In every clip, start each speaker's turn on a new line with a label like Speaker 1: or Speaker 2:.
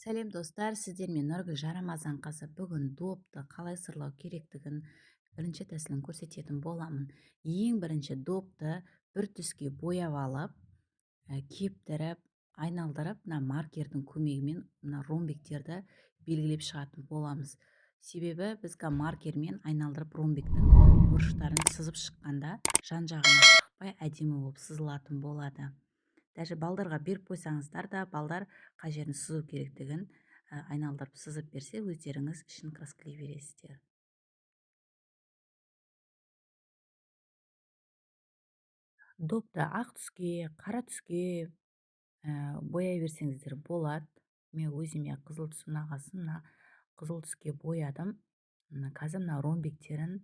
Speaker 1: Сәлем, достар! Сіздермен Нұргүл Жарамазанқызы. Бүгін допты қалай сырлау керектігін бірінші тәсілін көрсететін боламын. Ең бірінші допты бір түске бояп алып, кептіріп, айналдырып, мына маркердің көмегімен мына ромбиктерді белгілеп шығатын боламыз. Себебі біз маркермен айналдырып ромбиктің бұрыштарын сызып шыққанда жан-жағына шықпай, әдемі болып сызылатын болады. Даже балдарға беріп қойсаңыздар да, балдар қай жерін сызу керектігін айналдырып сызып берсе, өздеріңіз ішін краскілей бересіздер. Допты ақ түске, қара түске бояй берсеңіздер болады. Мен өзіме қызыл түс ұнағасын, мына қызыл түске боядым. Қазір мына ромбиктерін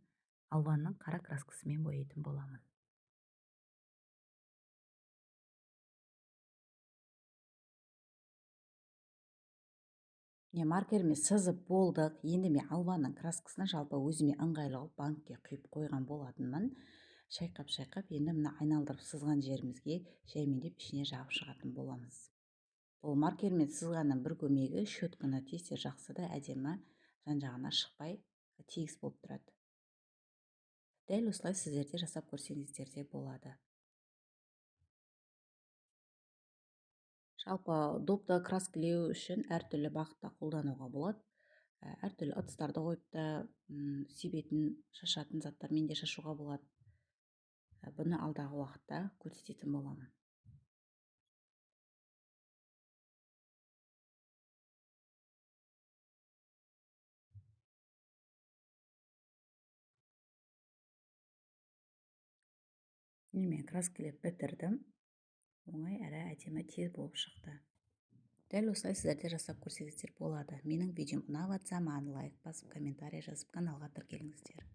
Speaker 1: алванның қара краскасымен бояйтын боламын. Міне, маркермен сызып болдық. Енді мен алванның краскасын жалпы өзіме ыңғайлы қылып банкке құйып қойған болатынмын. Шайқап-шайқап, енді мына айналдырып сызған жерімізге жаймендеп ішіне жағып шығатын боламыз. Бұл маркермен сызғанның бір көмегі, щетканы тез жақсы да әдемі жан-жағына шықпай тегіс болып тұрады. Дәл осылай сіздер де жасап көрсеңіздер де болады. Жалпы допты краскілеу үшін әртүрлі бағытта қолдануға болады. Әртүрлі ыдыстарды қойып та, себетін, шашатын заттармен де шашуға болады. Бұны алдағы уақытта көрсететін боламын. Міне, мен краскілеп бітірдім. Оңай әрі әдемі, тез болып шықты. Дәл осылай сіздер де жасап көрсеңіздер болады. Менің видеом ұнап жатса, маған лайк басып, комментарий жазып, каналға тіркеліңіздер.